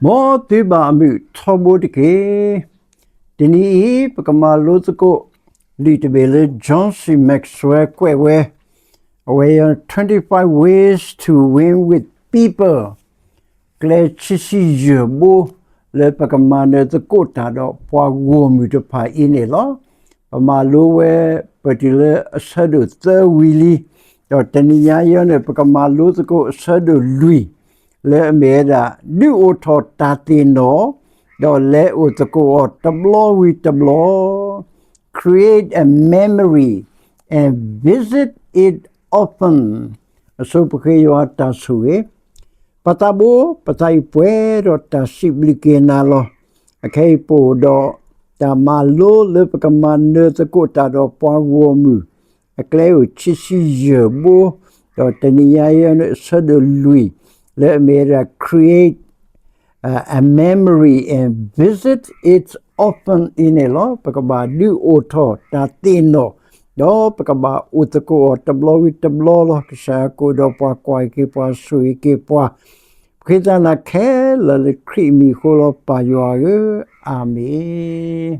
မ်သုဘၣ်အမုာ်ထီဘိတက့ၢ်. တနံၤအံၤ ပကမၤလိသကိး လွံၢ်တဘ့ၣ်လၢ John C Maxwell ကွဲးဝဲ, အဝဲ twenty-five ways to win with people, ကျဲခံဆံယဲၢ်ဘိ လၢပကမၤနၢၤသကိးတၢ်ဒီးပှၤဂီၢ်မုၢ်တဖၣ်အံၤန့ၣ်လီၤ. ပမၤလိဝဲ ပတုၤလၢအဆၢဒိၣ်သၢဝံၤလံ, ဒီးတနံၤညါအံၤန့ၣ် ပကမၤလိသကိးအဆၢဒိၣ်လွံၢ် လၢအမ့ၢ်ဝဲဒၣ် ဒုးအိၣ်ထီၣ်တၢ်သ့ၣ်နီၣ် ဒီးလဲၤအိၣ်သကိးအီၤတဘျီဝံၤတဘျီ, create a memory and visit it often. အဆိပဃ့ယွၤတၢ်ဆိၣ်ဂ့ၤ. ပၢ်သးဘိ, ပသးအံၤပှဲၤဒီးတၢ်စံးဘျုးက့ၤနၤလီၤ. အခဲအံၤပအိၣ်ဒီး တၢ်မၤလိလၢပကမၤနၢၤသကိးတၢ်ဒီးပှၤဂီၢ်မုၢ် အကျဲအိၣ်ခံဆံယဲၢ်ဘိ, ဒီးတနံၤညါအံၤန့ၣ် အဆၢဒိၣ်လွံၢ် လၢအမ့ၢ်ဝဲဒၣ် create a memory and visit it often အံၤန့ၣ်လီၤ. ပကဘၣ်ဒုးအိၣ်ထီၣ်တၢ်သ့ၣ်နီၣ်, ဒီးပကဘၣ်အိၣ်သကိးအီၤတဘျီဝံၤတဘျီလီၤ. ကစၢ်ယွၤကအိၣ်ဒီးပှၤကွၢ်က့ၤပှၤဆိၣ်ဂ့ၤက့ၤပှၤ, ပဃ့သးနၤခဲလၢာ်လၢခရံာ်အမံၤအဃိလီၤ ပၢ်ယွၤဧၢ, အၤမ့ၣ်.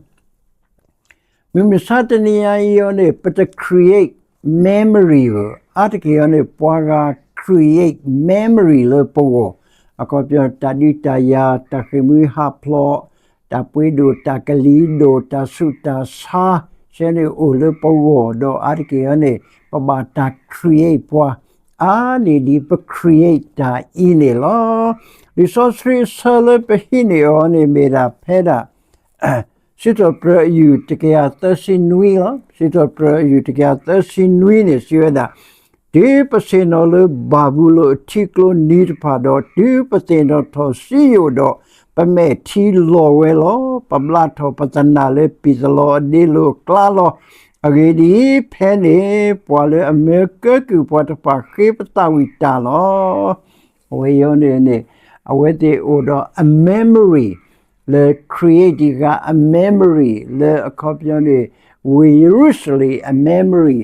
မုၢ်မဆါတနံၤညါအံၤအီၤန့ၣ် ပတ create memory ဘၣ်. အါတက့ၢ်အီၤန့ၣ် ပှၤဂၤ create memory လၢပဂီၢ်, အခီပညီတၢ်ဒုးတၢ်ယၤ, တၢ်ဃ့ၢ်မှံဟးဖျိး, တၢ်ပှ့ၤဒိၣ်, တၢ်ကလံၤဒိၣ်, တၢ်ဆူးတၢ်ဆါ, ဆဲန့ၣ်အိၣ်လၢပဂီၢ်, ဒီးအါတက့ၢ်အီၤန့ၣ် ပဘၣ်တၢ် create ပှၤ, အါန့ၢ်ဒ်ပ create တၢ်အံၤန့ၣ်လီၤ. လံာ်စီဆှံအဆၢလၢပဟံးန့ၢ်အီၤန့ၣ် မ့ၢ်ဒၣ်ဖဲဒၣ် စံးထီၣ်ပတြၢၤအယူၢ်တကယၤသၢဆံနွံလီၤ. စံးထီၣ်ပတြၢၤအယူၢ်တကယၤသၢဆံနွံန့ၣ် စံးဝဲဒၣ်, တုၤပဆ့ၣ်နီၤလၢဘၤဘူလိၣ်အထံကျိနံၤတဖၣ်ဒီး တုၤပသ့ၣ်နီၣ်ထီၣ်စံယိၣ်ဒီး, ပမဲာ်ထံလီၤဝဲလီၤ. ပဘျါထီၣ်ပသနၢ်လၢပံၢ်သလီၤအဒ့လိၤအကျါလီၤ. အဂ့ၢ်ဒ်အံၤ, ဖဲန့ၣ် ပှၤလၢအမၢကၢကုၢ်ပှၤတဖၣ်ဃ့ပသးဝံၣ်တၢ်လီၤ. အဝဲအံၤန့ၣ်န့ၣ် အဝဲသ့ၣ်အိၣ်ဒီးအ memory လၢ create တံၢ်ဃာ်အ memory လၢအခီပညီန့ၣ် ဝ့ၢ်ယရူၤၡလ့ၣ်အ memory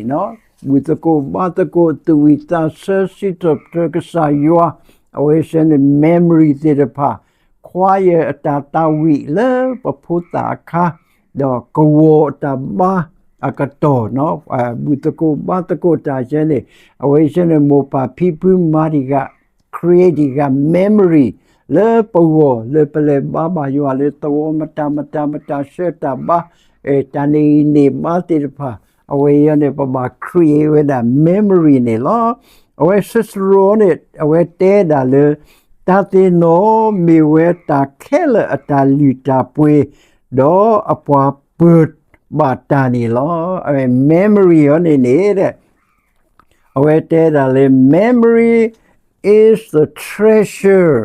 ဘူၣ်သကိးဘါသကိး သူၣ်ဝံၣ်သးဆၢ စံးထီၣ်ပတြၢၤကစၢ်ယွၤ, အဝဲဆၢန့ၣ် memory သ့ၣ်တဖၣ် choir အတၢ်သးဝံၣ်လၢပဖိသၣ်အခါ, ဒီးကဝီၤအတၢ်ဘါအကတီၢ်, ဘူၣ်သကိးဘါသကိးတၢ်ဆၢန့ၣ် အဝဲဆၢန့ၣ် မိၢ်ပၢ်ဖံဖုမၤတံၢ်ဃာ် create တံၢ်ဃာ် memory လၢပဂီၢ် လၢပလဲၤဘါဘၣ်ယွၤလၢသဝီမတၤမတၤမတၤ ဆှၢတၢ်ဘါ, တၢ်န့ၢ်ဂံၢ်န့ၢ်ဘါသ့ၣ်တဖၣ်, အဝဲအံၤန့ၣ် ပဘၣ် create ဝဲဒၣ် memory န့ၣ်လီၤ. အဝဲ Cicero န့ၣ် အဝဲတဲဒၣ်လၢ တၢ်သ့ၣ်နီၣ်မ့ၢ်ဝဲတၢ်ခဲလၢာ်အတၢ်လုၢ်တၢ်ပှ့ၤ, ဒီးအပှၤပၢၤဘၣ်တၢ်န့ၣ်လီၤ. အဝဲ memory အံၤန့ၣ်န့ၣ် အဝဲတဲဒၣ်လၢ memory is the treasure,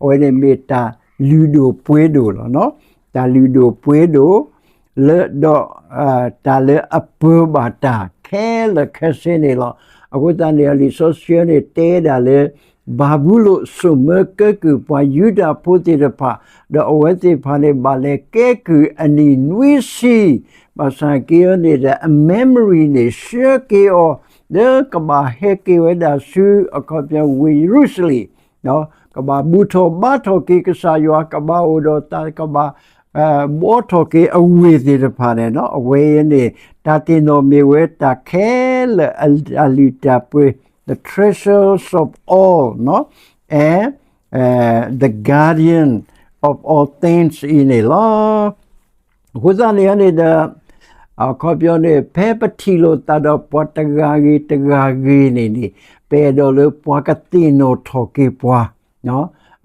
အဝဲန့ၣ်မ့ၢ်တၢ်လုၢ်ဒိၣ်ပှ့ၤဒိၣ်လီၤ. တၢ်လုၢ်ဒိၣ်ပှ့ၤဒိၣ် လၢဒီး တၢ်လၢအပၢၤဘၣ်တၢ်ခဲလၢာ်ခဲဆ့န့ၣ်လီၤ. အဃိသတးန့ၣ် လံာ်စီဆှံန့ၣ်တဲဒၣ်လၢ ဘၤဘူလိၣ်စိာ်မၢကၢကုၢ်ပှၤယူဒၤဖိသ့ၣ်တဖၣ်, ဒီးအဝဲသ့ၣ်တဖၣ်န့ၣ် ဘၣ်လဲၤကဲကုၢ်အနံၣ်နွံဆံ, ဘၣ်ဆၣ်က့အီၤန့ၣ်ဒီး အ memory န့ၣ် ဆှၢက့ၤအီၤ လၢကဘၣ်ဟဲက့ၤဝဲဒၣ်ဆူအခီပညီဝ့ၢ်ယရူၤၡလ့ၣ်, ကဘၣ်ဘူၣ်ထီၣ်ဘါထီၣ်က့ၤကစၢ်ယွၤ, ကဘၣ်အိၣ်ဒီးတၢ်ကဘၣ် ဘှီထီၣ်က့ၤအဝ့ၢ်သ့ၣ်တဖၣ်န့ၣ်, အဝဲအံၤန့ၣ် တၢ်သ့ၣ်နီၣ်မ့ၢ်ဝဲတၢ်ခဲလၢာ်အလုၢ်တၢ်ပှ့ၤ, the treasures of all, and the guardian of all things အံၤန့ၣ်လီၤ. အဃိသတးန့ၣ်န့ၣ်ဒီး အခီပညီန့ၣ် ဖဲပထံၣ်လိာ်သးဒီးပှၤတဂၤဂ့ၤတဂၤဂ့ၤန့ၣ်, ပအဲၣ်ဒိးလၢပှၤကသ့ၣ်နီၣ်ထီၣ်က့ၤပှၤ,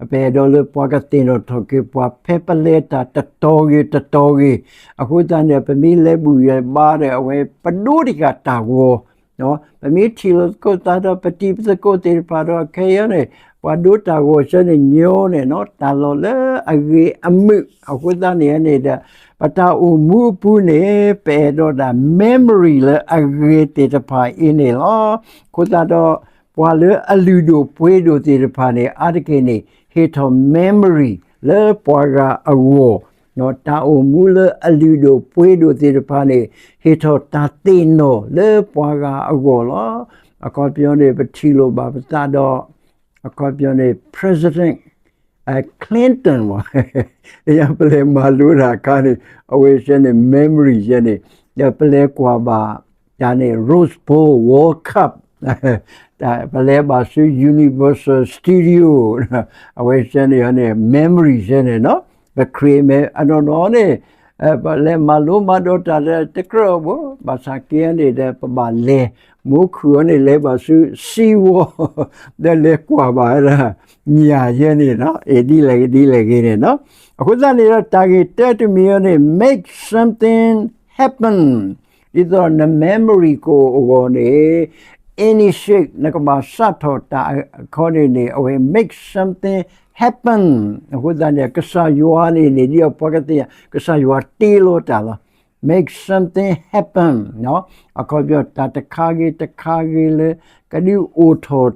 ပအဲၣ်ဒိးလၢပှၤကသ့ၣ်နီၣ်ထီၣ်က့ၤပှၤ ဖဲပလဲၤတၢ်တတီၤဂ့ၤတတီၤဂ့ၤ, အဃိသတးန့ၣ် ပမ့ၢ်လဲၤဘူၣ်လဲၤဘါဒီး အဝဲပဒိတံၢ်ဃာ်တၢ်ဂီၤ ပမ့ၢ်ထံၣ်လိာ်သကိးသးဒီးပတံၤသကိးသ့ၣ်တဖၣ်ဒီး ခဲအံၤန့ၣ် ပှၤဒိတၢ်ဂီၤဆၢန့ၣ်ညီန့ၣ် တၢ်လီၢ်လၢအဂ့ၤအမုာ်အဃိသတးန့ၣ်န့ၣ်ဒီး ပတၢ်အိၣ်မူအပူၤန့ၣ် ပအဲၣ်ဒိးဒၣ် memory လၢအဂ့ၤသ့ၣ်တဖၣ်အံၤန့ၣ်လီၤ. အဃိသတးဒီး ပှၤလၢအလုၢ်ဒိၣ်ပှ့ၤဒိၣ်သ့ၣ်တဖၣ်န့ၣ် အါတက့ၢ်န့ၣ် ဟ့ၣ်ထီၣ် memory လၢပှၤဂၤအဂီၢ်, တၢ်အိၣ်မူလၢအလုၢ်ဒိၣ်ပှ့ၤဒိၣ်သ့ၣ်တဖၣ်န့ၣ် ဟ့ၣ်ထီၣ်တၢ်သ့ၣ်နီၣ်လၢပှၤဂၤအဂီၢ်လီၤ. အခီပညီန့ၣ် ပထံၣ်လိာ်ဘၣ်ပသးဒီး အခီပညီန့ၣ် President Clinton မ့ၢ် ပလဲၤမၤလိတၢ်အခါန့ၣ် အဝဲဆၢန့ၣ် memory ဆၢန့ၣ် ဒီးပလဲၤကွၢ်ဘၣ်တၢ်န့ၣ် Rose Bowl World Cup ပလဲၤဘၣ်ဆူ Universal Studio အဝဲဆၢန့ၣ်န့ၣ် memory ဆၢန့ၣ်နီၤ ပ create မ့ၢ်အနီၢ်နီၢ်န့ၣ် ပလဲၤမၤလိမၤဒိးတၢ်ဒီးတကြၢးဘၣ် ဘၣ်ဆၣ်က့န့ၣ်ဒီး ပဘၣ်လဲၤ မူခိၣ်အီၤန့ၣ် လဲၤဘၣ်ဆူ Sea World ဒီးလဲၤကွၢ်ဘၣ်ဝဲဒၣ် ညၣ်ယဲန့ၣ်နီၤ အဲၣ်ဒ်လဲၣ်ဂ့ၤဒ်လဲၣ်ဂ့ၤန့ၣ်နီၤ အဃိသတးန့ၣ်ဒီး တၢ်ဂ့ၢ်တၢတမံၤအီၤန့ၣ် make something happen ဒ်သိးန memory ကအိၣ်အဂီၢ်န့ၣ် initiate နကဘၣ်စးထီၣ်တၢ်အခီန့ၣ်န့ၣ် အဝဲ make something happen အဃိသတးန့ၣ် ကစၢ်ယွၤန့ၣ်န့ၣ် ဒ်အပှၤကသ့ၣ်ညါ ကစၢ်ယွၤတ့လီၤတၢ်လီၤ make something happen အခီပညီ တၢ်တခါဂ့ၤတခါဂ့ၤလၢ ကဒုးအိၣ်ထီၣ်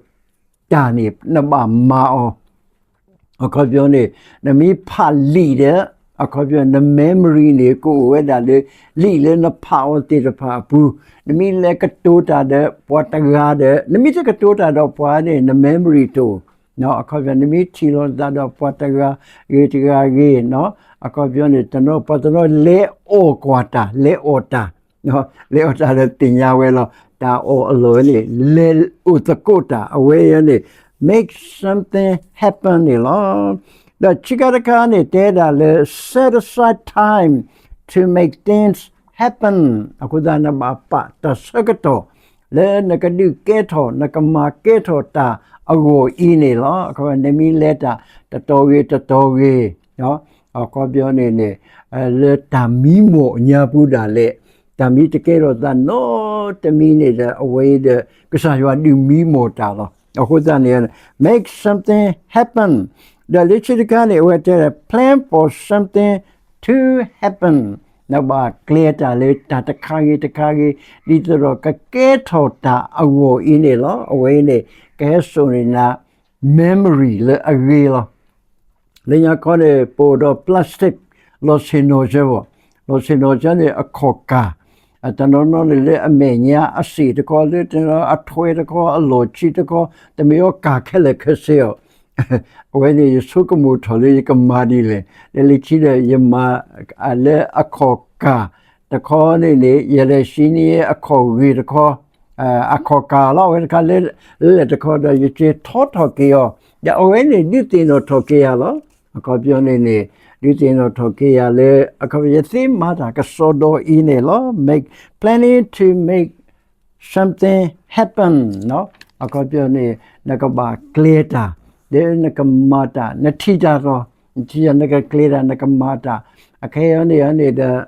တၢ်န့ၣ် နဘၣ်မၤအီၤ အခီပညီန့ၣ် နမ့ၢ်ဖးလံာ်ဒီး အခီပညီ န memory န့ၣ် ကအိၣ်ဝဲဒၣ်လၢ လံာ်လၢနဖးအီၤသ့ၣ်တဖၣ်အပူၤ နမ့ၢ်လဲၤကတိၤတၢ်ဒီးပှၤတဂၤဒီး နမ့ၢ်တကတိၤတၢ်ဒီးပှၤန့ၣ် န memory တအိၣ် အခီပညီ နမ့ၢ်ထံၣ်လိာ်သးဒီးပှၤတဂၤဂ့ၤတဂၤဂ့ၤ အခီပညီန့ၣ် တနီၤပှၤတနီၤ လဲၤအီၣ်ကွၢ်တၢ် လဲၤအီၣ်တၢ် လဲၤအီၣ်တၢ်ဒီးသ့ၣ်ညါဝဲလီၤ တၢ်အီၣ်အလီၢ်န့ၣ် လဲၤအိၣ်သကိးတၢ် အဝဲအံၤန့ၣ် make something happen န့ၣ်လီၤ. ဒီးခံခါတခါန့ၣ် တဲဒၣ်လၢ set aside time to make things happen အဃိသတး နဘၣ်ပာ်တၢ်ဆၢကတီၢ် လၢနကဒုးကဲထီၣ် နကမၤကဲထီၣ်တၢ်အဂီၢ်အံၤန့ၣ်လီၤ. အခီပညီ နမ့ၢ်လဲၤတၢ်တတီၤဂ့ၤတတီၤဂ့ၤ အခီပညီန့ၣ်န့ၣ် လၢတၢ်မံမီၢ်အညါပူၤဒၣ်လဲာ် တၢ်မံတကဲထီၣ်သးနီတမံၤန့ၣ်ဒီး အဝဲအံၤဒီး ကစၢ်ယွၤဒုးမံမီၢ်တၢ်လီၤ. အဃိသတးန့ၣ် make something happen ဒီးလၢခံတခါန့ၣ် အဝဲတဲ plan for something to happen နဘၣ်ကျဲၤတၢ်လၢတၢ်တခါဂ့ၤတခါဂ့ၤ ဒ်သိးဒီးကကဲထီၣ်တၢ်အဂီၢ်အံၤန့ၣ်လီၤ. အဝဲအံၤန့ၣ် ကဟဲစိာ်န့ၢ်နၤ memory လၢအဂ့ၤလီၤ. လၢညါခီန့ၣ် ပအိၣ်ဒီး plastic လီၤဆ့ၣ်နီၤဆၢဘၣ်, လီၤဆ့ၣ်နီၤဆၢန့ၣ် အခီၣ်ကၢ်, တနီၤနီၤန့ၣ်လၢအမဲာ်ညါအစ့ၣ်တခီ လၢတနီၤအထွဲတခီ အလီၢ်ခံတခီ တမ့ၢ်အီၤကၢ်ခဲလၢာ်ခဲဆ့အီၤ အဝဲန့ၣ် ယဆိကမိၣ်ထီၣ်လၢယကမၤဒ်လဲၣ်, လၢလၢခံဒီး ယမၤလၢအခီၣ်ကၢ်တခီန့ၣ်န့ၣ် ယလဲၤဆံန့ၢ်အခီၣ်ဂ့ၤတခီ, အခီၣ်ကၢ်လီၤ အဝဲတခါလၢ လၢတခီဒီး ယက့ၤထီထီၣ်က့ၤအီၤ, ဒီးအဝဲန့ၣ် ဒုးသ့ၣ်နီၣ်ထီၣ်က့ၤယၤလီၤ. အခီပညီန့ၣ်န့ၣ် ဒုးသ့ၣ်နီၣ်ထီၣ်က့ၤယၤလၢ အခီပညီ ယသ့မၤတၢ်ကစီဒီအံၤန့ၣ်လီၤ. Make planning to make something happen အခီပညီန့ၣ် နကဘၣ်ကျဲၤတၢ် ဒီးနကမၤတၢ် နထံၣ်တၢ်ဒီး နထံၣ်တၢ် နကကျဲၤတၢ် နကမၤတၢ် အခဲအံၤန့ၣ်န့ၣ်ဒီး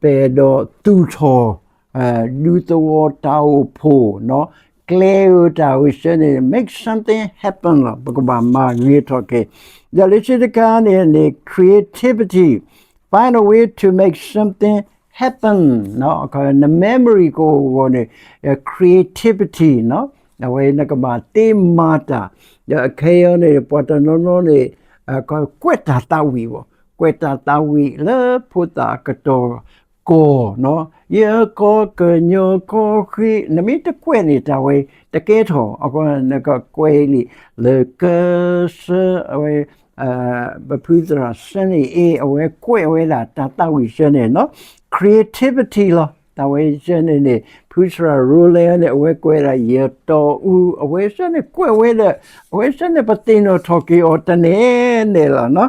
ပအဲၣ်ဒိးသူၣ်ထီၣ် ဒူသဝီတၢ်အိၣ်ဖှိၣ် ကျဲဧိၤတၢ်ဧိၤဆၢန့ၣ် make something happen လီၤ. ပကဘၣ်မၤဂ့ၤထီၣ်က့ၤ ဒီးလၢခံတခါန့ၣ်န့ၣ် creativity, find a way to make something happen န memory ကအိၣ်အဂီၢ်န့ၣ် creativity အဝဲနကဘၣ်သ့မၤတၢ် ဒီးအခဲအံၤန့ၣ် ပှၤတနီၤနီၤန့ၣ် ကွဲးတၢ်သးဝံၣ်ဘၣ်, ကွဲးတၢ်သးဝံၣ်လၢဖိသၣ်အကတီၢ်ကီၢ်, ယကီၢ်ကညီကီၢ်ဃံ, နမ့ၢ်တကွဲးန့ၣ် တၢ်ဝဲတကဲထီၣ်, အဃိနကကွဲးလံာ်လၢကစၢ အဝဲ ပဖုသရၣ်စဲန့ၣ်အ့ အဝဲကွဲးဝဲဒၣ်တၢ်သးဝံၣ်ဆၢန့ၣ် creativity လီၤ. တၢ်ဝဲဆၢန့ၣ်န့ၣ် ဖုသရၣ် Roland န့ၣ် အဝဲကွဲးဒၣ်ယတီၢ်အူ အဝဲဆၢန့ၣ်ကွဲးဝဲဒီး အဝဲဆၢန့ၣ် ပသ့ၣ်နီၣ်ထီၣ်က့ၤအီၤတန့ၢ်န့ၣ်လီၤ.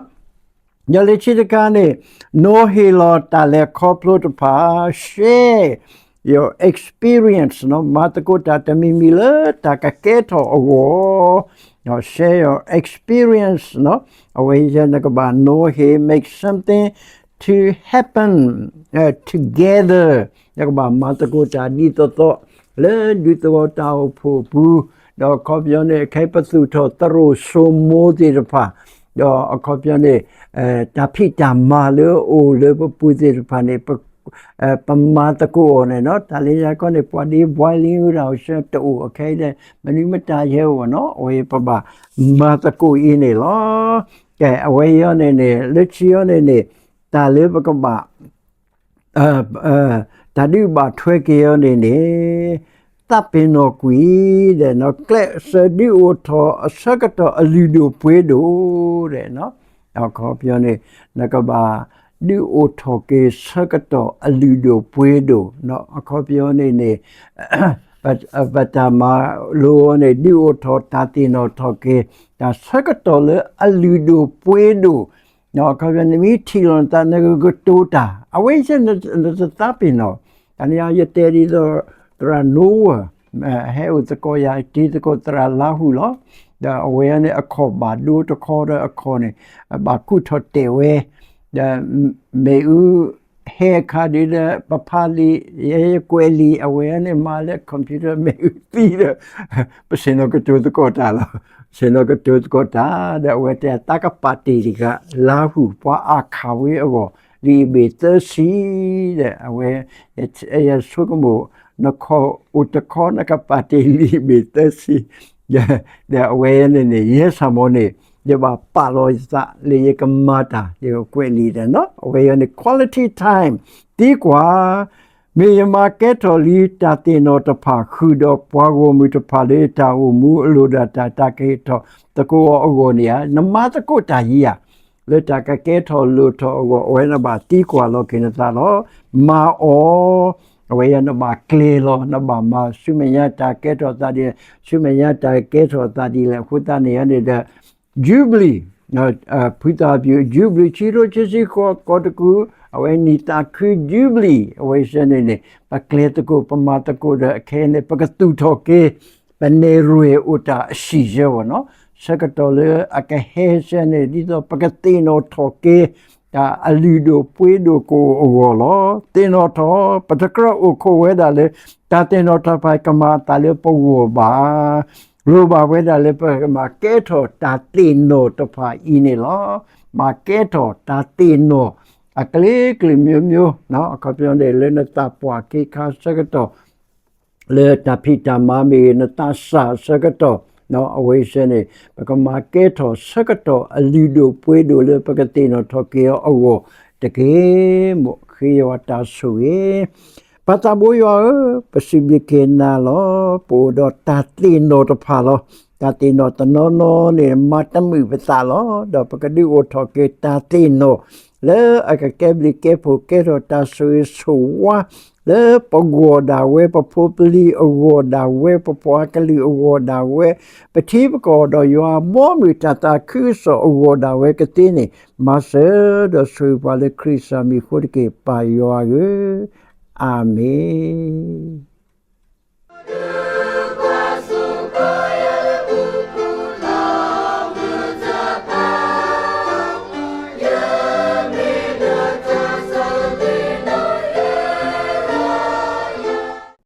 ဒီးလၢခံတခါန့ၣ် နိဟ့ၣ်လီၤတၢ်လဲၤခီဖျိတဖၣ် share your experience မၤသကိးတၢ်တမံၤမံၤလၢတၢ်ကကဲထီၣ်အဂီၢ် share your experience အဝဲယဲနကဘၣ်နိဟ့ၣ် make something to happen together နကဘၣ်မၤသကိးတၢ်ဒ်သိးသိး လၢဒူသဝီတၢ်အိၣ်ဖှိၣ်အပူၤ ဒီးအခီပညီန့ၣ် ခဲအံၤပသူၣ်ထီၣ်သရိာ်စိမိသ့ၣ်တဖၣ် ဒီးအခီပညီန့ၣ် တၢ်ဖံးတၢ်မၤလၢအအိၣ်လၢပပူၤသ့ၣ်တဖၣ်န့ၣ် ပမၤသကိးအီၤန့ၣ်နီၤ တၢ်လၢညါခီန့ၣ် ပှၤဒ် boiling ဝဲဒၣ်အဆၢတအိၣ်အခဲအံၤန့ၣ် မနုၤမတၤယဲအိၣ်နီၤ အဝဲပဘၣ်မၤသကိးအံၤန့ၣ်လီၤ. ကဲ အဝဲအံၤန့ၣ်န့ၣ် လၢခံအံၤန့ၣ်န့ၣ် တၢ်လၢပကဘၣ် တၢ်ဒုးဘၣ်ထွဲက့ၤအီၤန့ၣ်န့ၣ် သးပ့ၤနီၣ်ကွံာ်ဒီး ကျဲးစၢးဒုးအိၣ်ထီၣ်အဆၢကတီၢ်အလုၢ်ဒိၣ်ပှ့ၤဒိၣ်ဒီး အခီပညီန့ၣ် နကဘၣ်ဒုးအိၣ်ထီၣ်က့ၤဆၢကတီၢ်အလုၢ်ဒိၣ်ပှ့ၤဒိၣ်, အခီပညီန့ၣ်န့ၣ် ပတၢ်မၤလိန့ၣ် ဒုးအိၣ်ထီၣ်တၢ်သ့ၣ်နီၣ်ထီၣ်က့ၤ တၢ်ဆၢကတီၢ်လၢအလုၢ်ဒိၣ်ပှ့ၤဒိၣ်, အခီပညီ နမ့ၢ်ထံၣ်လီၤနသး နကကတိၤတၢ် အဝဲစ့ၢ်နတသးပ့ၤနီၣ်, တနံၤအံၤ ယတဲဒ်သိး သရၣ် Noel ဟဲအိၣ်သကိးယၤ တံၤသကိးသရၣ်လါဟူၣ်လီၤ. ဒီးအဝဲန့ၣ်အခီၣ်ဘၣ်ဒိတခီဒီးအခီၣ်န့ၣ် ဘၣ်ကူၣ်ထီၣ်တဲာ်ဝဲ, ဒီးမ့ၣ်အူဟဲအခါဒ်ဒီး ပဖးလံာ် ယဲယကွဲးလံာ် အဝဲန့ၣ်မၤလၢ computer မ့ၣ်အူသံဒီး ပဆ့ၣ်နီၤကတိၤသကိးတၢ်လီၤ. ဆ့ၣ်နီၤကတိၤသကိးတၢ် ဒီးအဝဲတဲ သးကပာ်တ့ၢ်တဂၤ လါဟူၣ် ပှၤအါခးဝ့အဂီၢ် လံာ်အဘ့ၣ်သၢဆံ ဒီးအဝဲ ယဆိကမိၣ် နခီၣ်အိၣ်တခီ နကပာ်တ့ၢ်လံာ်အဘ့ၣ်သၢဆံ, ဒီးအဝဲန့ၣ်န့ၣ် ယဲစၢ်မီၤန့ၣ် ယဘၣ်ပာ်လီၤယသးလၢယကမၤတၢ် ယကကွဲးလံာ်ဒီးနီၤ အဝဲအံၤန့ၣ် quality time သံကွၢ်, မ့ၢ်ယမၤကဲထီၣ်လံတၢ်သ့ၣ်နီၣ်တဖၣ် ဃုာ်ဒီးပှၤဂီၢ်မုၢ်တဖၣ်လၢတၢ်အိၣ်မူအလိၣ်ဒၣ်တၢ် တၢ်ကဟ့ၣ်ထီၣ်သကိးအီၤအဂီၢ်န့ၣ်ဧါ, နမၤသကိးတၢ်ယံၤဧါ, လၢတၢ်ကကဲထီၣ်လိၣ်ထီၣ်အဂီၢ် အဝဲနဘၣ်သံကွၢ်လီၤက့ၤနသးလီၤ. မၤအီၤ, အဝဲအံၤနဘၣ်ကျဲၤလီၤ နဘၣ်မၤဆူမဲာ်ညါတၢ်ကဲထီၣ်သးဒ်လဲၣ်, ဆူမဲာ်ညါတၢ်ကဲထီၣ်သးဒ်လဲၣ် အဃိသတးန့ၣ်န့ၣ်ဒီး Jubilee ဖုသးပူၤ Jubilee ခံကထိခံဆံဃိး ကီၢ်တကူၣ် အဝဲနံၣ်သးခု Jubilee အဝဲစ့ၢ်န့ၣ်န့ၣ် ပကျဲၤသကိး ပမၤသကိးဒီး အခဲအံၤန့ၣ် ပကသူၣ်ထီၣ်က့ၤ ပနဲၣ်ရွဲၣ်အိၣ်တၢ်အစံၣ်ယဲဝဲနီၤ ဆၢကတီၢ်လၢအကဟဲစ့ၢ်န့ၣ် ဒ်သိးပကသ့ၣ်နီၣ်ထီၣ်က့ၤ တၢ်အလုၢ်ဒိၣ်ပှ့ၤဒိၣ်ကအိၣ်အဂီၢ်လီၤ. သ့ၣ်နီၣ်ထီၣ် ပတကြၢးအိၣ်ခိးဝဲဒၣ်လၢ တၢ်သ့ၣ်နီၣ်ထီၣ်တဖၣ်ကမၤအသးလၢပဂီၢ်ဘၣ် လိၣ်ဘၣ်ဝဲဒၣ်လၢပကမၤကဲထီၣ်တၢ်သ့ၣ်နီၣ်တဖၣ်အံၤန့ၣ်လီၤ. မၤကဲထီၣ်တၢ်သ့ၣ်နီၣ် အကလုာ်ကလုာ်မျိုးမျိုး အခီပညီန့ၣ် လၢနသးပှၢ်ခ့ခါဆၢကတီၢ် လၢတၢ်ဖံးတၢ်မၤမ့ၢ်ဂ့ၤ နသးစၢ်ဆၢကတီၢ် အဝဲစ့ၢ်န့ၣ် ပကမၤကဲထီၣ်ဆၢကတီၢ်အလုၢ်ဒိၣ်ပှ့ၤဒိၣ်လၢပကသ့ၣ်နီၣ်ထီၣ်က့ၤအီၤအဂီၢ်တက့ၢ်. မ်ဃ့ယွၤတၢ်ဆိၣ်ဂ့ၤ ပၢ်သးဘိယွၤဧၢ, ပစံးဘျုးက့ၤနၤလီၤ. ပအိၣ်ဒီးတၢ်သ့ၣ်နီၣ်တဖၣ်လီၤ. တၢ်သ့ၣ်နီၣ်တနီၤနီၤန့ၣ် မၤတမုာ်ပသးလီၤ. ဒီးပကဒုးအိၣ်ထီၣ်က့ၤတၢ်သ့ၣ်နီၣ် လၢအကကဲဘျုးကဲဖှိၣ်ကဲထီၣ်တၢ်ဆိၣ်ဂ့ၤဆိၣ်ဝါ လၢပဂီၢ်ဒၣ်ဝဲ ပဖိပလံၤအဂီၢ်ဒၣ်ဝဲ ပပှၤကလုာ်အဂီၢ်ဒၣ်ဝဲ ပထံပကီၢ်ဒီးယွၤ ဘီမုၢ်တၢ်သးခုကစီၣ်အဂီၢ်ဒၣ်ဝဲကသ့န့ၣ် မၤစၢၤဒီးဆိၣ်ဂ့ၤပှၤလၢခရံာ်စၢ်မံၤအဃိတက့ၢ် ပၢ်ယွၤဧၢ, အၤမ့ၣ်.